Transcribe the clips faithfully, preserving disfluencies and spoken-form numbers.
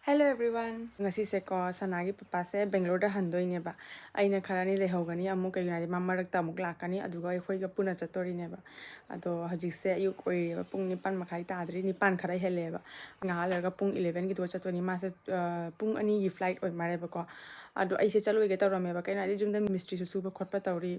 Hello everyone. ꯉꯁꯤꯁꯦꯀꯣ, ꯁꯅꯥꯒꯤ ꯄꯄꯥꯁꯦ ꯕꯦꯡꯒ꯭ꯂꯣꯔꯗ ꯍꯟꯗꯣꯏꯅꯦꯕ꯫ ꯑꯩꯅ ꯈꯔꯅꯤ ꯂꯩꯍꯧꯒꯅꯤ, ꯑꯃꯨꯛ, ꯀꯩꯒꯤꯅꯣ ꯍꯥꯏꯗꯤ ꯃꯥ ꯃꯔꯛꯇ ꯑꯃꯨꯛ ꯂꯥꯛꯀꯅꯤ, ꯑꯗꯨꯒ ꯑꯩꯈꯣꯏꯒ ꯄꯨꯟꯅ ꯆꯠꯇꯣꯔꯤꯅꯦꯕ꯫ ꯑꯗꯣ ꯍꯧꯖꯤꯛꯁꯦ ꯑꯌꯨꯛ ꯑꯣꯏꯔꯤꯑꯕ, ꯄꯨꯡ ꯅꯤꯄꯥꯟ ꯃꯈꯥꯏ ꯇꯥꯗ꯭ꯔꯤ, ꯅꯤꯄꯥꯟ ꯈꯔ ꯍꯦꯜꯂꯦꯕ꯫ ꯉꯥꯏꯍꯥꯛ ꯂꯩꯔꯒ ꯄꯨꯡ elevenꯒꯤꯗꯨꯒ ꯆꯠꯇꯣꯏꯅꯤ꯫ ꯃꯥꯁꯦ, ꯑ, ꯄꯨꯡ ꯑꯅꯤꯒꯤ flight ꯑꯣꯏ ꯃꯥꯜꯂꯦꯕꯀꯣ꯫ ꯑꯗꯣ ꯑꯩꯁꯦ ꯆꯠꯂꯣꯏꯒꯦ ꯇꯧꯔꯝꯃꯦꯕ, ꯀꯩꯅꯣ ꯍꯥꯏꯗꯤ ꯌꯨꯝꯗ ꯃꯤꯁꯇ꯭ꯔꯤꯁꯨ ꯁꯨꯕ ꯈꯣꯠꯄ ꯇꯧꯔꯤ꯫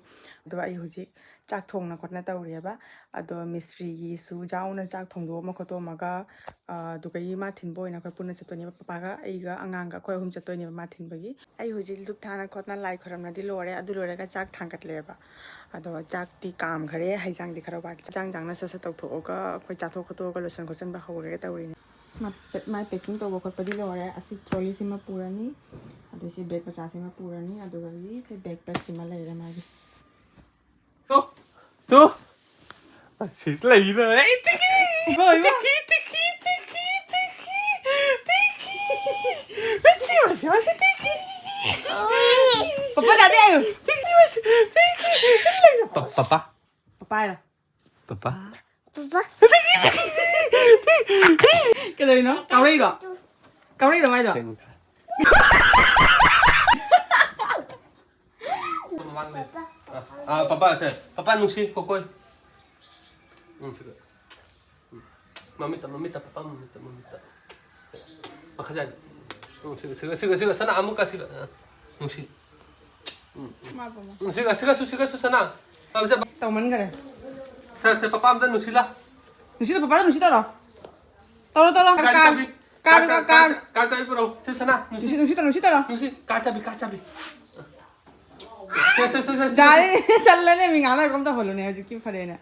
ꯑꯗꯣ ꯑꯩ ꯍꯧꯖꯤꯛ ꯆꯥꯛ ꯊꯣꯡꯅ ꯈꯣꯠꯅ ꯇꯧꯔꯤꯑꯕ꯫ ꯑꯗꯣ ꯃꯤꯁꯇ꯭ꯔꯤꯒꯤꯁꯨ ꯌꯥꯎꯅ ꯆꯥꯛ ꯊꯣꯡꯗꯣꯛꯑꯝꯃ ꯈꯣꯠꯇꯣꯛꯑꯝꯃꯒ, ꯑ, ꯑꯗꯨꯒ ꯃꯥ ꯊꯤꯟꯕ ꯑꯣꯏꯅ ꯑꯩꯈꯣꯏ ꯄꯨꯟꯅ ꯆꯠꯇꯣꯏꯅꯦꯕ꯫ ꯄꯄꯥꯒ ꯑꯩꯒ ꯑꯉꯥꯡꯒ ꯑꯩꯈꯣꯏ ꯑꯍꯨꯝ ꯆꯠꯇꯣꯏꯅꯦꯕ ꯃꯥ ꯊꯤꯟꯕꯒꯤ꯫ ꯑꯩ ꯍꯧꯖꯤꯛ ꯙꯨꯞ ꯊꯥꯅ ꯈꯣꯠꯅ ꯂꯥꯏ ꯈꯣꯏꯔꯝꯅꯗꯤ ꯂꯣꯏꯔꯦ꯫ ꯑꯗꯨ ꯂꯣꯏꯔꯒ ꯆꯥꯛ ꯊꯥꯡꯒꯠꯂꯦꯕ꯫ ꯑꯗꯣ ꯆꯥꯛꯇꯤ ꯀꯥꯝꯈ꯭ꯔꯦ, ꯍꯩꯖꯥꯡꯗꯤ ꯈꯔ ꯋꯥꯠꯂꯤ꯫ ꯆꯥꯛ ꯆꯥꯡꯅ ꯁꯠ ꯁꯠ ꯇꯧꯊꯣꯛꯑꯒ ꯑꯩꯈꯣꯏ ꯆꯥꯊꯣꯛ ꯈꯣꯠꯇꯣꯛꯑꯒ ꯂꯣꯏꯁꯟ ꯈꯣꯠꯆꯟꯕ ꯍꯧꯔꯒꯦ ꯇꯧꯔꯤꯅꯦ꯫ ꯃꯥ-, ꯃꯥꯏ packing ꯇꯧꯕ ꯈꯣꯠꯄꯗꯤ ꯂꯣꯏꯔꯦ꯫ ꯑꯁꯤ trolleyꯁꯤꯃ ꯄꯨꯔꯅꯤ, ꯑꯗꯩ ꯁꯤ bag ꯃꯆꯥꯁꯤꯃ ꯄꯨꯔꯅꯤ, ꯑꯗꯨꯒ ꯁꯤ backpackꯁꯤꯃ ꯂꯩꯔꯦ ꯃꯥꯒꯤ꯫ Two, two. ꯑꯁꯤ ꯂꯩꯔꯦ꯫ ꯑꯩ ꯇꯤꯀꯤ! ꯏꯃꯥ, ꯏꯃꯥ꯫ ꯇꯤꯀꯤ, ꯇꯤꯀꯤ, ꯇꯤꯀꯤ, ꯇꯤꯀꯤ, ꯇꯤꯀꯤ꯫ ꯃꯁꯤ, ꯃꯁꯤ, ꯃꯁꯤ, ꯇꯤꯀꯤ꯫ ꯄꯄꯥ ꯇꯥꯗꯦ ꯍꯥꯏꯌꯨ꯫ ꯇꯤꯀꯤ, ꯃꯁꯤ, ꯇꯤꯀꯤ꯫ ꯄ-, ꯄꯄꯥ꯫ ꯄꯄꯥ ꯍꯥꯏꯔꯣ꯫ ꯄꯄꯥ꯫ ꯄꯄꯥ꯫ ꯀꯩꯗꯧꯔꯤꯅꯣ? ꯀꯥꯎꯔꯛꯏꯔꯣ? ꯀꯥꯎꯔꯛꯏꯔꯣ ꯃꯥꯏꯗꯣ? ꯀꯩꯅꯣ? ꯃꯃꯥꯡꯗ꯫ ꯑꯥ, ꯑꯥ, ꯄꯄꯥ, ꯁꯦ, ꯄꯄꯥ ꯅꯨꯡꯁꯤ, ꯀꯣꯀꯣꯏ꯫ ꯎꯝ, ꯁꯤꯒ꯫ ꯎꯝ꯫ ꯃꯃꯤꯠꯇ, ꯃꯃꯤꯠꯇ, ꯄꯄꯥ ꯃꯃꯤꯠꯇ, ꯃꯃꯤꯠꯇ꯫ ꯃꯈꯥ ꯆꯥꯏ꯫ ꯎꯝ, ꯁꯤꯒ, ꯁꯤꯒ, ꯁꯤꯒ, ꯁꯤꯒ, ꯁꯅꯥ ꯑꯃꯨꯛꯀ ꯁꯤꯒ꯫ ꯑꯥ, ꯅꯨꯡꯁꯤ꯫ ꯎꯝ, ꯎꯝ꯫ ꯃꯥ ꯄꯥꯝꯃꯣ꯫ ꯎꯝ, ꯁꯤꯒ, ꯁꯤꯒ ꯁꯨ, ꯁꯤꯒ ꯁꯨ, ꯁꯅꯥ꯫ ꯇꯧꯁꯦ, ꯇꯧꯃꯟꯈꯔꯦ꯫ ꯁꯦ, ꯁꯦ, ꯄꯄꯥ ꯑꯝꯇ ꯅꯨꯡꯁꯤꯂꯥ꯫ ꯅꯨꯡꯁꯤꯗ, ꯄꯄꯥꯗ ꯅꯨꯡꯁꯤ ꯇꯧꯔꯣ꯫ ꯇꯧꯔꯣ, ꯇꯧꯔꯣ꯫ ꯒꯥꯔꯤ ꯀꯥꯔ, ꯆꯥꯕꯤ, ꯀꯥꯔ, ꯀꯥꯔ ꯆꯥ-, ꯀꯥꯔ꯫ ꯀꯥꯔ ꯆꯥ-, ꯀꯥꯔ ꯆꯥꯕꯤ ꯄꯨꯔꯛꯑꯣ꯫ ꯁꯦ, ꯁꯅꯥ, ꯅꯨꯡꯁꯤ꯫ ꯅꯨꯡꯁꯤ, ꯅꯨꯡꯁꯤ ꯇꯧꯔꯣ, ꯅꯨꯡꯁꯤ ꯇꯧꯔꯣ꯫ ꯅꯨꯡꯁꯤ, ꯀꯥꯔ ꯆꯥꯕꯤ, ꯀꯥꯔ ꯆꯥꯕꯤ꯫ ꯁꯦ, ꯁꯦ, ꯁꯦ, ꯁꯦ, ꯁꯦ, ꯁꯦ꯫ ꯌꯥꯔꯦ, ꯇꯜꯂꯦꯅꯦ, ꯃꯤ ꯉꯥꯡꯅꯔꯒ ꯑꯝꯇ ꯍꯣꯜꯂꯨꯅꯦ, ꯍꯧꯖꯤꯛꯀꯤ ꯐꯔꯦꯅꯦ꯫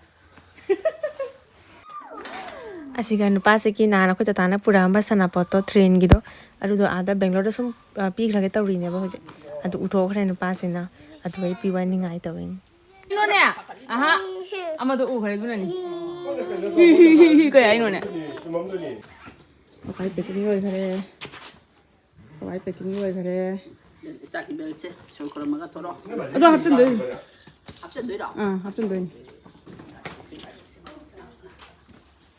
ꯑꯁꯤꯒ ꯅꯨꯄꯥꯁꯤꯒꯤ ꯅꯍꯥꯟ ꯑꯩꯈꯣꯏ ꯇꯇꯥꯅ ꯄꯨꯔꯛꯑꯝꯕ ꯁꯥꯟꯅꯄꯣꯠꯇꯣ, trainꯒꯤꯗꯣ, ꯑꯗꯨꯗꯣ ꯑꯥꯗ ꯕꯦꯡꯒ꯭ꯂꯣꯔꯗ ꯁꯨꯝ, ꯑ, ꯄꯤꯈ꯭ꯔꯒꯦ ꯇꯧꯔꯤꯅꯦꯕ ꯍꯧꯖꯤꯛ꯫ ꯑꯗꯨ ꯎꯊꯣꯛꯈ꯭ꯔꯦ ꯅꯨꯄꯥꯁꯤꯅ, ꯑꯗꯨꯒ ꯑꯩ ꯄꯤꯕ ꯅꯤꯡꯉꯥꯏ ꯇꯧꯋꯤꯅꯦ꯫ ꯀꯩꯅꯣꯅꯦ? ꯑꯍꯥ, ꯑꯃꯗꯣ ꯎꯈ꯭ꯔꯦ ꯑꯗꯨꯅꯅꯤ꯫ ꯀꯩ ꯍꯥꯏꯅꯣꯅꯦ? ꯄꯄꯥꯏ packing ꯂꯣꯏꯈ꯭ꯔꯦ꯫ ꯄꯄꯥꯏ packing ꯂꯣꯏꯈ꯭ꯔꯦ꯫ ꯆꯥꯛꯀꯤ beltꯁꯦ ꯁꯣꯏ ꯈꯨꯔꯝꯃꯒ ꯊꯣꯔꯛꯑꯣ꯫ ꯑꯗꯣ ꯍꯥꯞꯆꯤꯟꯗꯣꯏꯅꯤ꯫ ꯍꯥꯞꯆꯤꯟꯗꯣꯏꯔꯣ? ꯑꯥ, ꯍꯥꯞꯆꯤꯟꯗꯣꯏꯅꯤ꯫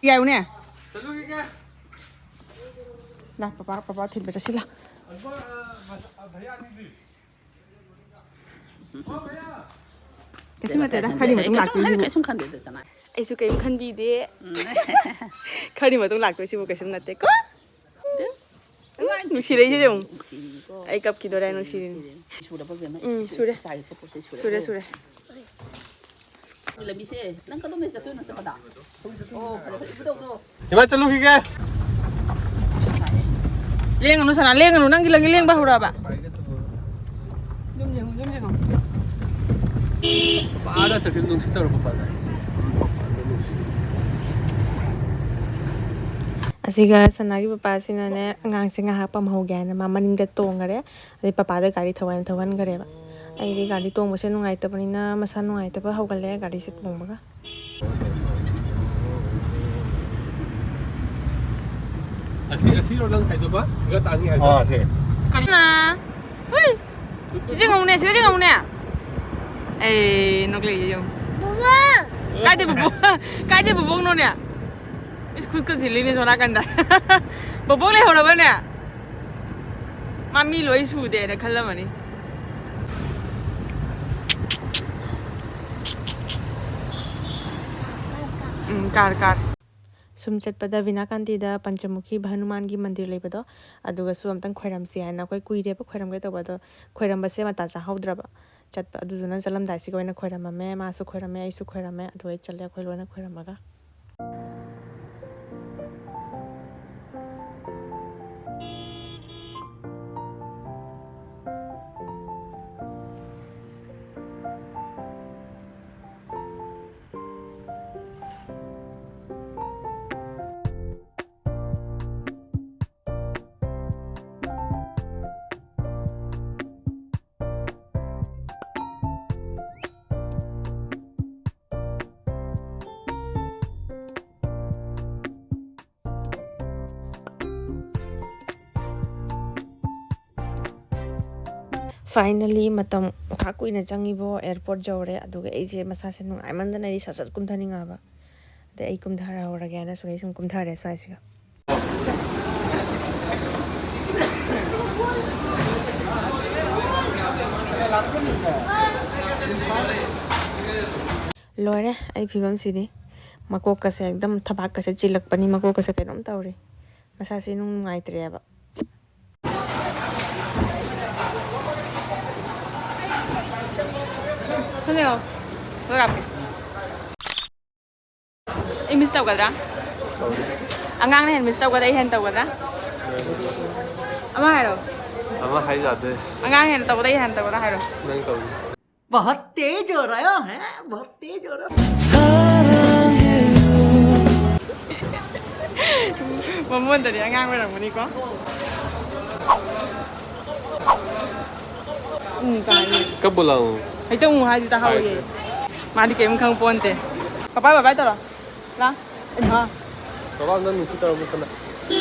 ꯌꯥꯏꯌꯨꯅꯦ꯫ ꯂꯥꯛ ꯄꯄꯥ ꯄꯄꯥ ꯊꯤꯟꯕ ꯆꯠꯁꯤ ꯂꯥꯛ꯫ ꯀꯩꯁꯨ ꯅꯠꯇꯦꯗ, ꯈꯔꯗꯤ ꯃꯇꯨꯡ ꯂꯥꯛꯇꯣꯏꯁꯤꯕꯨ꯫ ꯀꯩꯁꯨꯝ ꯈꯟꯗꯦꯗ ꯆꯅꯥ꯫ ꯑꯩꯁꯨ ꯀꯔꯤꯝ ꯈꯟꯕꯤꯗꯦ꯫ ꯈꯔꯗꯤ ꯃꯇꯨꯡ ꯂꯥꯛꯇꯣꯏꯁꯤꯕꯨ ꯀꯩꯁꯨꯝ ꯅꯠꯇꯦꯀꯣ꯫ ꯅꯨꯡꯁꯤꯔꯛꯏꯁꯦ ꯌꯦꯡꯉꯨ꯫ ꯅꯨꯡꯁꯤꯔꯤꯅꯤꯀꯣ꯫ ꯑꯩ ꯀꯞꯈꯤꯗꯣꯔꯦ, ꯅꯨꯡꯁꯤꯔꯤꯅꯤ꯫ ꯁꯨꯔꯕ ꯕꯦꯝꯃ? ꯎꯝ, ꯁꯨꯔꯦ꯫ ꯆꯥꯏꯁꯦ ꯄꯣꯠꯁꯦ ꯁꯨꯔꯦ꯫ ꯁꯨꯔꯦ, ꯁꯨꯔꯦ꯫ ꯂꯝꯕꯤꯁꯦ ꯅꯪ ꯀꯗꯣꯝꯗꯩ ꯆꯠꯇꯣꯏꯅꯣ ꯆꯠꯄꯗ? ꯑꯣ, ꯐꯔꯦ, ꯐꯔꯦ, ꯏꯕꯨꯙꯧꯗꯣ꯫ ꯏꯃꯥ, ꯆꯠꯂꯨꯈꯤꯒꯦ꯫ ꯂꯦꯡꯒꯅꯨ ꯁꯅꯥ, ꯂꯦꯡꯒꯅꯨ꯫ ꯅꯪꯒꯤ ꯂꯪꯒꯤ ꯂꯦꯡꯕ ꯍꯧꯔꯛꯑꯕ? ꯑꯗꯨꯝ ꯌꯦꯡꯉꯨ, ꯑꯗꯨꯝ ꯌꯦꯡꯉꯨ꯫ ꯄꯥꯗ ꯆꯠꯈꯤꯕ ꯅꯨꯡꯁꯤꯠ ꯇꯧꯔꯛꯄ ꯄꯥꯗ꯫ ꯑꯁꯤꯒ ꯁꯅꯥꯒꯤ ꯄꯄꯥꯁꯤꯅꯅꯦ, ꯑꯉꯥꯡꯁꯦ ꯉꯥꯏꯍꯥꯛ ꯄꯝꯍꯧꯒꯦ ꯍꯥꯏꯅ ꯃꯥ ꯃꯅꯤꯡꯗ ꯇꯣꯡꯈꯔꯦ꯫ ꯑꯗꯩ ꯄꯄꯥꯗ ꯒꯥꯔꯤ ꯊꯧꯍꯟ-, ꯊꯧꯍꯟꯈꯔꯦꯕ꯫ ꯑꯩꯗꯤ ꯒꯥꯔꯤ ꯇꯣꯡꯕꯁꯦ ꯅꯨꯡꯉꯥꯏꯇꯕꯅꯤꯅ ꯃꯁꯥ ꯅꯨꯡꯉꯥꯏꯇꯕ ꯍꯧꯒꯠꯂꯦ ꯒꯥꯔꯤꯁꯦ ꯇꯣꯡꯕꯒ꯫ ꯑꯁꯤ, ꯑꯁꯤꯔꯣ ꯅꯪ ꯈꯥꯏꯗꯣꯛꯄ? ꯁꯤꯒ ꯇꯥꯡꯉꯤ ꯍꯥꯏꯗꯣ? ꯑꯥ, ꯁꯤ꯫ ꯀꯔꯤꯅ? ꯍꯨꯏ! ꯁꯤꯗꯤ ꯉꯧꯅꯦ, ꯁꯤꯗꯤ ꯉꯧꯅꯦ꯫ ꯑꯦ, ꯅꯣꯛꯂꯛꯏꯁꯦ ꯌꯦꯡꯉꯨ꯫ ꯕꯣꯕꯣ! ꯀꯥꯏꯗꯩ ꯕꯣꯕꯣ? ꯀꯥꯏꯗꯩ ꯕꯣꯕꯣꯛꯅꯣꯅꯦ? ꯏꯁ, ꯈꯨꯠꯀ ꯊꯤꯜꯂꯤꯅꯦ ꯁꯣꯝ ꯅꯥꯀꯟꯗ꯫ ꯕꯣꯕꯣꯛ ꯂꯩꯍꯧꯔꯕꯅꯦ? ꯃꯥ ꯃꯤ ꯂꯣꯏ ꯁꯨꯗꯦꯅ ꯈꯜꯂꯝꯃꯅꯤ꯫ ꯎꯝ, ꯀꯥꯔ, ꯀꯥꯔ꯫ ꯁꯨꯝ ꯆꯠꯄꯗ ꯕꯤꯅꯥꯀꯥꯟꯇꯤꯗ ꯄꯟꯆꯃꯨꯈꯤ ꯍꯅꯨꯃꯥꯟꯒꯤ ꯃꯟꯗꯤꯔ ꯂꯩꯕꯗꯣ, ꯑꯗꯨꯒꯁꯨ ꯑꯝꯇꯪ ꯈꯣꯏꯔꯝꯁꯤ ꯍꯥꯏꯅ ꯑꯩꯈꯣꯏ ꯀꯨꯏꯔꯦꯕ ꯈꯣꯏꯔꯝꯒꯦ ꯇꯧꯕ, ꯑꯗꯣ ꯈꯣꯏꯔꯝꯕꯁꯦ ꯃꯇꯥ ꯆꯥꯍꯧꯗ꯭ꯔꯕ꯫ ꯆꯠꯄ, ꯑꯗꯨꯗꯨꯅ ꯆꯠꯂꯝꯗꯥꯏꯁꯤꯒ ꯑꯣꯏꯅ ꯈꯣꯏꯔꯝꯃꯝꯃꯦ꯫ ꯃꯥꯁꯨ ꯈꯣꯏꯔꯝꯃꯦ, ꯑꯩꯁꯨ ꯈꯣꯏꯔꯝꯃꯦ, ꯑꯗꯨ ꯑꯩ ꯆꯠꯂꯦ, ꯑꯩꯈꯣꯏ ꯂꯣꯏꯅ ꯈꯣꯏꯔꯝꯃꯒ꯫ Finally, ꯃꯇꯝ ꯈꯔ ꯀꯨꯏꯅ ꯆꯪꯉꯤꯕꯣ airport ꯌꯧꯔꯦ꯫ ꯑꯗꯨꯒ ꯑꯩꯁꯦ ꯃꯁꯥꯁꯦ ꯅꯨꯡꯉꯥꯏꯃꯟꯗꯅ ꯑꯩꯗꯤ ꯁꯠ ꯁꯠ ꯀꯨꯝꯊꯅꯤꯡꯉꯛꯑꯕ꯫ ꯑꯗꯩ ꯑꯩ ꯀꯨꯝꯊꯔꯍꯧꯔꯒꯦꯅ ꯁꯤꯗꯩ ꯁꯨꯝ ꯀꯨꯝꯊꯔꯦ ꯁ꯭ꯋꯥꯏꯁꯤꯒ꯫ ꯂꯣꯏꯔꯦ ꯑꯩ ꯐꯤꯕꯝꯁꯤꯗꯤ꯫ ꯃꯀꯣꯛꯀꯁꯦ ꯑꯦꯛꯗꯝ ꯊꯕꯥꯛꯀꯁꯦ ꯆꯤꯜꯂꯛꯄꯅꯤ, ꯃꯀꯣꯛꯀꯁꯦ ꯀꯩꯅꯣꯝ ꯇꯧꯔꯦ꯫ ꯃꯁꯥꯁꯦ ꯏꯅꯨꯡ ꯅꯨꯡꯉꯥꯏꯇ꯭ꯔꯦꯕ꯫ ꯁꯤꯅꯦ ꯌꯦꯡꯉꯣ꯫ ꯂꯣꯏ ꯀꯥꯞꯀꯦ꯫ ꯑꯩ ꯃꯤꯁ ꯇꯧꯒꯗ꯭ꯔꯥ? ꯑꯉꯥꯡꯅ ꯍꯦꯟꯅ ꯃꯤꯁ ꯇꯧꯒꯗ꯭ꯔꯥ, ꯑꯩ ꯍꯦꯟꯅ ꯇꯧꯒꯗ꯭ꯔꯥ? ꯑꯃ ꯍꯥꯏꯔꯣ꯫ ꯑꯃ ꯍꯥꯏ ꯌꯥꯗꯦ꯫ ꯑꯉꯥꯡ ꯍꯦꯟꯅ ꯇꯧꯒꯗ꯭ꯔꯥ, ꯑꯩ ꯍꯦꯟꯅ ꯇꯧꯒꯗ꯭ꯔꯥ ꯍꯥꯏꯔꯣ꯫ ꯅꯪ ꯇꯧꯅꯤ꯫ बहुत तेज हो रहा है, बहुत तेज हो रहा है। ꯃꯃꯣꯟꯗꯗꯤ ꯑꯉꯥꯡ ꯑꯣꯏꯔꯝꯒꯅꯤꯀꯣ꯫ ꯎꯝ, ꯇꯥꯏꯌꯦ꯫ ꯀꯞ ꯕꯨꯂꯥꯎ꯫ ꯍꯦꯛꯇ ꯎꯝ ꯍꯥꯏꯁꯤ ꯇꯥꯍꯧꯏꯌꯦ꯫ ꯍꯥꯏꯗꯦ꯫ ꯃꯥꯗꯤ ꯀꯩꯝ ꯈꯪ ꯄꯣꯟꯇꯦ꯫ ꯄꯄꯥ ꯕꯥꯏ ꯕꯥꯏ ꯇꯧꯔꯣ꯫ ꯂꯥ꯫ ꯏꯃꯥ꯫ ꯕꯕꯥ ꯑꯝꯇ ꯅꯨꯡꯁꯤ ꯇꯧꯔꯝꯃꯨ ꯁꯅꯥ꯫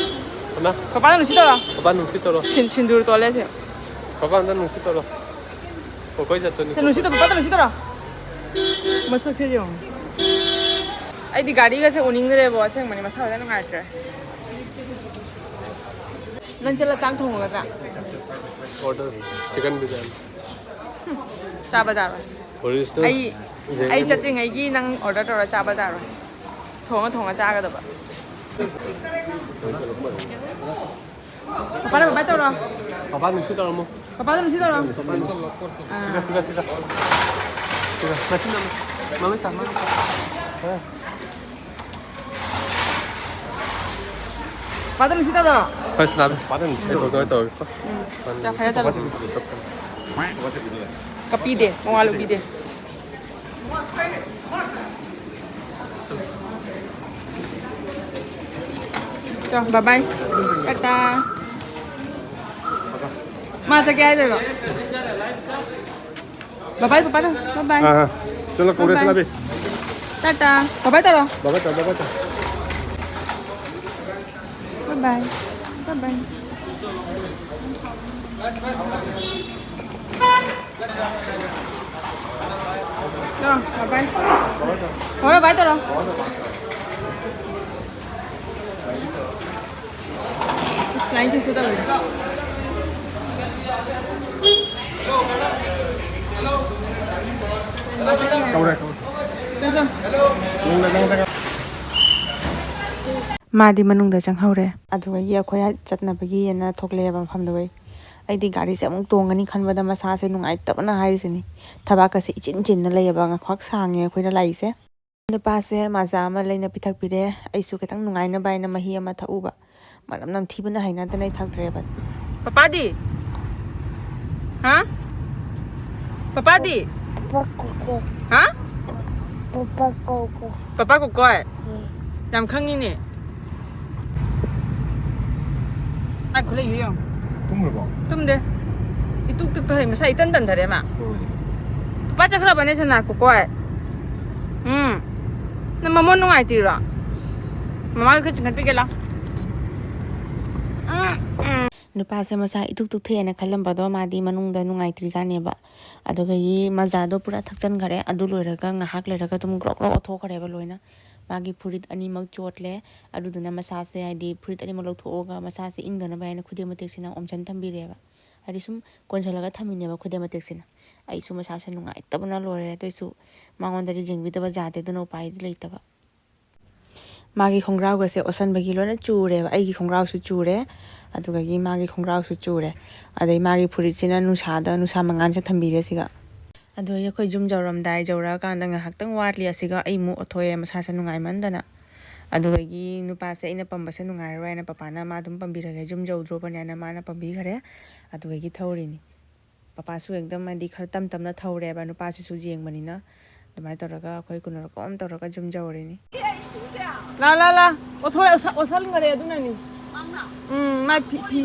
ꯁꯅꯥ꯫ ꯄꯄꯥꯗ ꯅꯨꯡꯁꯤ ꯇꯧꯔꯣ꯫ ꯄꯄꯥ ꯅꯨꯡꯁꯤ ꯇꯧꯔꯣ꯫ ꯁꯤꯟ-, ꯁꯤꯟꯗꯨꯔ ꯇꯣꯜꯂꯦ ꯑꯁꯦ꯫ ꯄꯄꯥ ꯑꯝꯇ ꯅꯨꯡꯁꯤ ꯇꯧꯔꯣ꯫ ꯑꯩꯈꯣꯏ ꯆꯠꯇꯣꯏꯅꯤ꯫ ꯁꯦ, ꯅꯨꯡꯁꯤ ꯇꯧꯔꯣ, ꯄꯄꯥꯗ ꯅꯨꯡꯁꯤ ꯇꯧꯔꯣ꯫ ꯃꯁꯛꯁꯦ ꯌꯦꯡꯉꯨ꯫ ꯑꯩꯗꯤ ꯒꯥꯔꯤꯒꯁꯦ ꯎꯅꯤꯡꯗ꯭ꯔꯦꯕꯣ, ꯑꯁꯦꯡꯕꯅꯤ, ꯃꯁꯥ ꯐꯖꯅ ꯅꯨꯡꯉꯥꯏꯇ꯭ꯔꯦ꯫ ꯅꯪ ꯆꯠꯂ ꯆꯥꯛ ꯊꯣꯡꯉꯒ ꯆꯥ꯫ Order chicken biryani. ꯆꯥꯕ ꯌꯥꯔꯣꯏ꯫ ꯑꯣꯔꯤꯖꯤꯅꯦꯜ ꯑꯩ, ꯖꯦꯡ ꯑꯩ ꯑꯦꯝ꯫ ꯆꯠꯇ꯭ꯔꯤꯉꯩꯒꯤ ꯅꯪ ꯑꯣꯔꯗꯔ ꯇꯧꯔ ꯆꯥꯕ ꯌꯥꯔꯣꯏ꯫ ꯊꯣꯡꯉ ꯊꯣꯡꯉ ꯆꯥꯒꯗꯕ꯫ ꯄꯄꯥꯗ ꯕꯥꯏ ꯕꯥꯏ ꯇꯧꯔꯣ꯫ ꯄꯄꯥ ꯅꯨꯡꯁꯤ ꯇꯧꯔꯝꯃꯣ꯫ ꯄꯄꯥꯗ ꯅꯨꯡꯁꯤ ꯇꯧꯔꯣ꯫ ꯁꯤꯗ, ꯁꯤꯗ, ꯁꯤꯗ꯫ ꯁꯤꯗ, ꯃꯆꯤꯟ ꯅꯝꯃꯨ꯫ ꯃꯃꯤꯠ ꯇꯥ, ꯃꯃꯤꯠ ꯇꯥ꯫ ꯄꯄꯥꯗ ꯅꯨꯡꯁꯤ ꯇꯧꯔꯣ꯫ ꯍꯣꯏ, ꯁꯅꯥꯕꯤ꯫ ꯄꯄꯥꯗ ꯅꯨꯡꯁꯤ ꯇꯧꯔꯣ꯫ ꯑꯩ ꯇꯧꯔꯒꯦꯀꯣ꯫ ꯎꯝ꯫ ꯆꯥ, ꯐꯔꯦ, ꯆꯠꯂꯣ꯫ ꯀꯞꯄꯤꯗꯦ, ꯃꯋꯥ ꯂꯧꯕꯤꯗꯦ꯫ ꯆꯣ, bye bye. ꯇꯥꯇꯥ꯫ ꯃꯥ ꯆꯠꯀꯦ ꯍꯥꯏꯗꯣꯏꯔꯣ? Bye bye, ꯄꯄꯥꯗ꯫ Bye bye. ꯑꯥ, ꯑꯥ꯫ ꯆꯠꯂꯣ, ꯀꯧꯔꯦ, bye bye꯫ ꯁꯅꯥꯕꯤ꯫ Tata. Bye bye ꯇꯧꯔꯣ꯫ Bye bye ꯇꯧ, bye bye ꯇꯧ꯫ Bye bye. Bye bye. ꯆꯣ, bye bye. ꯍꯣꯏ, bye ꯇꯧꯔꯣ꯫ Flying kiss ꯇꯧꯔꯤ꯫ ꯀꯧꯔꯦ, ꯀꯧꯔꯦ꯫ ꯃꯥꯗꯤ ꯃꯅꯨꯡꯗ ꯆꯪꯍꯧꯔꯦ꯫ ꯑꯗꯨꯗꯒꯤ ꯑꯩꯈꯣꯏ ꯆꯠꯅꯕꯒꯤꯅ ꯊꯣꯛꯂꯛꯑꯦꯕ ꯃꯐꯝꯗꯨꯒꯤ꯫ ꯑꯩꯗꯤ ꯒꯥꯔꯤꯁꯦ ꯑꯃꯨꯛ ꯇꯣꯡꯒꯅꯤ ꯈꯟꯕꯗ ꯃꯁꯥꯁꯦ ꯅꯨꯡꯉꯥꯏꯇꯕꯅ ꯍꯥꯏꯔꯤꯁꯤꯅꯤ꯫ ꯊꯕꯥꯛꯀꯁꯦ ꯏꯆꯤꯟ ꯆꯤꯟꯅ ꯂꯩꯌꯦꯕ, ꯉꯥꯈ꯭ꯋꯥꯛ ꯁꯥꯡꯉꯦ ꯑꯩꯈꯣꯏꯅ ꯂꯥꯛꯏꯁꯦ꯫ ꯅꯨꯄꯥꯁꯦ ꯃꯖꯥ ꯑꯃ ꯂꯩꯅ ꯄꯤꯊꯛꯄꯤꯔꯦ꯫ ꯑꯩꯁꯨ ꯈꯤꯇꯪ ꯅꯨꯡꯉꯥꯏꯅꯕ ꯍꯥꯏꯅ ꯃꯍꯤ ꯑꯃ ꯊꯛꯎꯕ꯫ ꯃꯅꯝ ꯅꯝꯊꯤꯕꯅ ꯍꯩꯅꯗꯅ ꯑꯩ ꯊꯛꯇ꯭ꯔꯦꯕ꯫ ꯄꯄꯥꯗꯤ? ꯍꯥ? ꯄꯄꯥꯗꯤ? ꯄꯄꯥ ꯀꯣꯀꯣ꯫ ꯍꯥ? ꯄꯄꯥ ꯀꯣꯀꯣ꯫ ꯄꯄꯥ ꯀꯣꯀꯣꯏ? ꯎꯝ꯫ ꯌꯥꯝ ꯈꯪꯉꯤꯅꯦ꯫ ꯑꯩ ꯈꯨꯂꯩꯁꯦ ꯌꯦꯡꯉꯣ꯫ ꯇꯨꯝꯈ꯭ꯔꯕꯣ? ꯇꯨꯝꯗꯦ꯫ ꯏꯇꯨꯛ ꯇꯨꯛꯇꯣ ꯍꯩ, ꯃꯁꯥ ꯏꯇꯟ ꯇꯟꯊꯔꯦ ꯃꯥ꯫ ꯎꯝ꯫ ꯄꯄꯥ ꯆꯠꯈ꯭ꯔꯕꯅꯦ ꯁꯅꯥ ꯀꯣꯀꯣꯏ꯫ ꯎꯝ꯫ ꯅꯪ ꯃꯃꯣꯟ ꯅꯨꯡꯉꯥꯏꯇ꯭ꯔꯤꯔꯣ? ꯃꯃꯥ ꯈꯔ ꯆꯤꯡꯈꯠꯄꯤꯒꯦ ꯂꯥꯎ꯫ ꯎꯝ, ꯎꯝ꯫ ꯅꯨꯄꯥꯁꯦ ꯃꯁꯥ ꯏꯇꯨꯛ ꯇꯨꯛꯊꯩꯑꯅ ꯈꯜꯂꯝꯕꯗꯣ ꯃꯥꯗꯤ ꯃꯅꯨꯡꯗ ꯅꯨꯡꯉꯥꯏꯇ꯭ꯔꯤꯖꯥꯠꯅꯦꯕ꯫ ꯑꯗꯨꯗꯒꯤ ꯃꯖꯥꯗꯣ ꯄꯨꯔꯥ ꯊꯛꯆꯟꯈꯔꯦ꯫ ꯑꯗꯨ ꯂꯣꯏꯔꯒ ꯉꯥꯏꯍꯥꯛ ꯂꯩꯔꯒ ꯑꯗꯨꯝ ꯒ꯭ꯔꯣꯛ ꯒ꯭ꯔꯣꯛ ꯑꯣꯠꯊꯣꯛꯈ꯭ꯔꯦꯕ ꯂꯣꯏꯅ꯫ ꯃꯥꯒꯤ ꯐꯨꯔꯤꯠ ꯑꯅꯤꯃꯛ ꯆꯣꯠꯂꯦ꯫ ꯑꯗꯨꯗꯨꯅ ꯃꯁꯥꯁꯦ, ꯍꯥꯏꯗꯤ ꯐꯨꯔꯤꯠ ꯑꯅꯤꯃꯛ ꯂꯧꯊꯣꯛꯑꯒ ꯃꯁꯥꯁꯦ ꯏꯪꯗꯅꯕ ꯍꯥꯏꯅ ꯈꯨꯗꯦꯡ ꯃꯇꯦꯛꯁꯤꯅ ꯑꯣꯝꯁꯟ ꯊꯝꯕꯤꯔꯦꯕ꯫ ꯍꯥꯏꯗꯤ ꯁꯨꯝ ꯀꯣꯟꯁꯤꯜꯂꯒ ꯊꯝꯃꯤꯅꯦꯕ ꯈꯨꯗꯦꯡ ꯃꯇꯦꯛꯁꯤꯅ꯫ ꯑꯩꯁꯨ ꯃꯁꯥꯁꯦ ꯅꯨꯡꯉꯥꯏꯇꯕꯅ ꯂꯣꯏꯔꯦ꯫ ꯑꯗꯨꯏꯁꯨ ꯃꯉꯣꯟꯗꯗꯤ ꯌꯦꯡꯕꯤꯗꯕ ꯌꯥꯗꯦ, ꯑꯗꯨꯅ ꯎꯄꯥꯏꯗꯤ ꯂꯩꯇꯕ꯫ ꯃꯥꯒꯤ ꯈꯣꯡꯒ꯭ꯔꯥꯎꯒꯁꯦ ꯑꯣꯠꯁꯟꯕꯒꯤ ꯂꯣꯏꯅ ꯆꯨꯔꯦꯕ꯫ ꯑꯩꯒꯤ ꯈꯣꯡꯒ꯭ꯔꯥꯎꯁꯨ ꯆꯨꯔꯦ, ꯑꯗꯨꯗꯒꯤ ꯃꯥꯒꯤ ꯈꯣꯡꯒ꯭ꯔꯥꯎꯁꯨ ꯆꯨꯔꯦ, ꯑꯗꯩ ꯃꯥꯒꯤ ꯐꯨꯔꯤꯠꯁꯤꯅ ꯅꯨꯡꯁꯥꯗ, ꯅꯨꯡꯁꯥ ꯃꯉꯥꯜꯁꯤꯗ ꯊꯝꯕꯤꯔꯦ ꯁꯤꯒ꯫ ꯑꯗꯨꯗꯒꯤ ꯑꯩꯈꯣꯏ ꯌꯨꯝ ꯌꯧꯔꯝꯗꯥꯏ, ꯌꯧꯔꯛꯑꯀꯥꯟꯗ ꯉꯥꯏꯍꯥꯛꯇꯪ ꯋꯥꯠꯂꯤ, ꯑꯁꯤꯒ ꯑꯩ ꯑꯃꯨꯛ ꯑꯣꯠꯊꯣꯛꯑꯦ, ꯃꯁꯥꯁꯦ ꯅꯨꯡꯉꯥꯏꯃꯟꯗꯅ꯫ ꯑꯗꯨꯗꯒꯤ ꯅꯨꯄꯥꯁꯦ ꯑꯩꯅ ꯄꯝꯕꯁꯦ ꯅꯨꯡꯉꯥꯏꯔꯔꯣꯏ ꯍꯥꯏꯅ ꯄꯄꯥꯅ ꯃꯥ ꯑꯗꯨꯝ ꯄꯝꯕꯤꯔꯒꯦ, ꯌꯨꯝ ꯌꯧꯗ꯭ꯔꯣꯕꯅꯦꯅ ꯃꯥꯅ ꯄꯝꯕꯤꯈꯔꯦ꯫ ꯑꯗꯨꯗꯒꯤ ꯊꯧꯔꯤꯅꯤ꯫ ꯄꯄꯥꯁꯨ ꯑꯦꯛꯗꯝ ꯍꯥꯏꯗꯤ ꯈꯔ ꯇꯝ ꯇꯝꯅ ꯊꯧꯔꯦꯕ, ꯅꯨꯄꯥꯁꯤꯁꯨ ꯌꯦꯡꯕꯅꯤꯅ꯫ ꯑꯗꯨꯃꯥꯏꯅ ꯇꯧꯔꯒ ꯑꯩꯈꯣꯏ ꯀꯨꯟꯅꯔꯀꯣꯝ ꯇꯧꯔꯒ ꯌꯨꯝ ꯌꯧꯔꯤꯅꯤ꯫ ꯂꯥ, ꯂꯥ, ꯂꯥ꯫ ꯑꯣꯊꯣꯏ ꯑꯣꯁ-, ꯑꯣꯁꯟꯈꯔꯦ ꯑꯗꯨꯅꯅꯤ꯫ ꯎꯝ, ꯃꯥ ꯐꯤ, ꯐꯤ꯫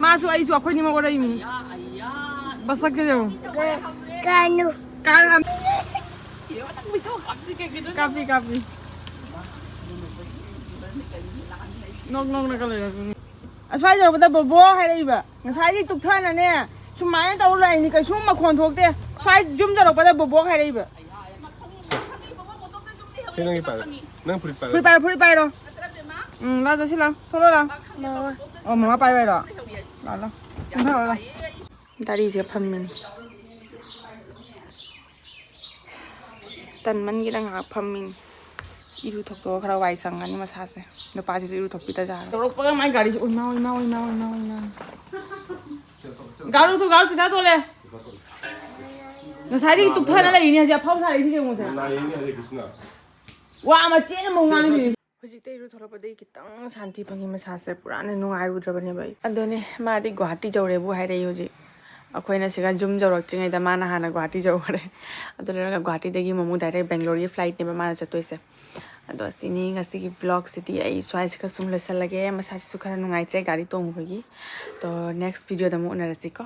ꯃꯥꯁꯨ ꯑꯩꯁꯨ ꯑꯩꯈꯣꯏꯅꯤꯃꯛ ꯑꯣꯔꯛꯏꯃꯤ꯫ ꯃꯁꯛꯁꯦ ꯌꯦꯡꯉꯨ꯫ ꯀ-, ꯀꯥꯅꯨ꯫ ꯀꯥꯔ ꯍꯥꯟ-, ꯀꯥꯞꯄꯤ, ꯀꯥꯞꯄꯤ꯫ ꯅꯣꯛ ꯅꯣꯛꯅꯒ ꯂꯩꯔꯝꯃꯤꯅꯤ꯫ ꯑꯁ꯭ꯋꯥꯏ ꯌꯧꯔꯛꯄꯗ ꯕꯣꯕꯣ ꯍꯥꯏꯔꯛꯏꯕ꯫ ꯉꯁꯥꯏꯗꯤ ꯇꯨꯛꯊꯅꯅꯦ ꯁꯨꯃꯥꯏꯅ ꯇꯧꯔ ꯂꯥꯛꯏꯅꯤ, ꯀꯩꯁꯨꯝ ꯃꯈꯣꯟ ꯊꯣꯛꯇꯦ꯫ ꯁ꯭ꯋꯥꯏ ꯌꯨꯝ ꯌꯧꯔꯛꯄꯗ ꯕꯣꯕꯣ ꯍꯥꯏꯔꯛꯏꯕ꯫ ꯁꯤ ꯅꯪꯒꯤ ꯄꯥꯏꯔꯣ꯫ ꯅꯪ ꯐꯨꯔꯤꯠ ꯄꯥꯏꯔꯣ꯫ ꯐꯨꯔꯤꯠ ꯄꯥꯏꯔꯣ, ꯐꯨꯔꯤꯠ ꯄꯥꯏꯔꯣ꯫ ꯎꯝ, ꯂꯥ ꯆꯠꯁꯤꯜꯂꯣ꯫ ꯊꯣꯛꯂꯛꯑꯣ ꯂꯥ꯫ ꯃꯃꯥ꯫ ꯑꯣ, ꯃꯃꯥ ꯄꯥꯏꯔꯣ ꯍꯥꯏꯔꯣ? ꯂꯥ, ꯂꯥ꯫ ꯀꯨꯝꯊꯔꯣ ꯂꯥ꯫ ꯗꯥꯔꯤꯁꯦ ꯐꯝꯃꯤꯅꯤ꯫ ꯇꯟꯃꯟꯒꯤꯗ ꯉꯥꯏꯍꯥꯛ ꯐꯝꯃꯤꯅꯤ꯫ ꯏꯔꯨ ꯊꯣꯛꯇꯣꯛꯑꯒ ꯈꯔ ꯋꯥꯏ ꯁꯪꯉꯅꯤ ꯃꯁꯥꯁꯦ꯫ ꯅꯨꯄꯥꯁꯤꯁꯨ ꯏꯔꯨ ꯊꯣꯛꯄꯤꯗ ꯌꯥꯔꯣꯏ꯫ ꯌꯧꯔꯛꯄꯒ ꯃꯥꯏ ꯒꯥꯔꯤꯁꯦ ꯎꯏꯃꯥ, ꯎꯏꯃꯥ, ꯎꯏꯃꯥ, ꯎꯏꯃꯥ, ꯎꯏꯃꯥ꯫ ꯒꯥꯔꯨ ꯊꯣ, ꯒꯥꯔꯨ ꯆꯤꯊ ꯊꯣꯛꯂꯦ꯫ ꯉꯁꯥꯏꯗꯒꯤ ꯇꯨꯞꯊꯅ ꯂꯩꯔꯤꯅꯦ ꯍꯧꯖꯤꯛ ꯑꯐꯥꯎ ꯁꯥꯔꯛꯏꯁꯦ ꯌꯦꯡꯉꯨꯁꯦ꯫ ꯅꯥꯏꯌꯦꯅꯦ ꯍꯔꯦ ꯀ꯭ꯔꯤꯁꯅ꯫ ꯋꯥ ꯃꯆꯦꯠ ꯑꯃ ꯉꯥꯡꯗꯦ꯫ ꯍꯧꯖꯤꯛꯇ ꯏꯔꯨ ꯊꯣꯛꯂꯛꯄꯗꯒꯤ ꯈꯤꯇꯪ ꯁꯥꯟꯇꯤ ꯐꯪꯉꯤ꯫ ꯃꯁꯥꯁꯦ ꯄꯨꯔꯥꯅ ꯅꯨꯡꯉꯥꯏꯔꯨꯗ꯭ꯔꯕꯅꯦꯕ ꯑꯩ꯫ ꯑꯗꯨꯅꯦ ꯃꯥꯗꯤ ꯒꯨꯍꯥꯇꯤ ꯌꯧꯔꯦꯕꯨ ꯍꯥꯏꯔꯛꯏ ꯍꯧꯖꯤꯛ꯫ ꯑꯩꯈꯣꯏꯅ ꯁꯤꯒ ꯌꯨꯝ ꯌꯧꯔꯛꯇ꯭ꯔꯤꯉꯩꯗ ꯃꯥꯅ ꯍꯥꯟꯅ ꯒꯨꯍꯥꯇꯤ ꯌꯧꯈꯔꯦ꯫ ꯑꯗꯨ ꯂꯣꯏꯔꯒ ꯒꯨꯍꯥꯇꯤꯗꯒꯤ ꯑꯃꯨꯛ direct ꯕꯦꯡꯒ꯭ꯂꯣꯔꯒꯤ flightꯅꯦꯕ ꯃꯥꯅ ꯆꯠꯇꯣꯏꯁꯦ꯫ ꯑꯗꯣ ꯑꯁꯤꯅꯤ ꯉꯁꯤꯒꯤ vlogꯁꯤꯗꯤ ꯑꯩ ꯁ꯭ꯋꯥꯏꯁꯤꯒ ꯁꯨꯝ ꯂꯣꯏꯁꯤꯜꯂꯒꯦ꯫ ꯃꯁꯥꯁꯤꯁꯨ ꯈꯔ ꯅꯨꯡꯉꯥꯏꯇ꯭ꯔꯦ ꯒꯥꯔꯤ ꯇꯣꯡꯉꯨꯕꯒꯤ꯫ ꯑꯗꯣ next videoꯗ ꯑꯃꯨꯛ ꯎꯅꯔꯁꯤꯀꯣ꯫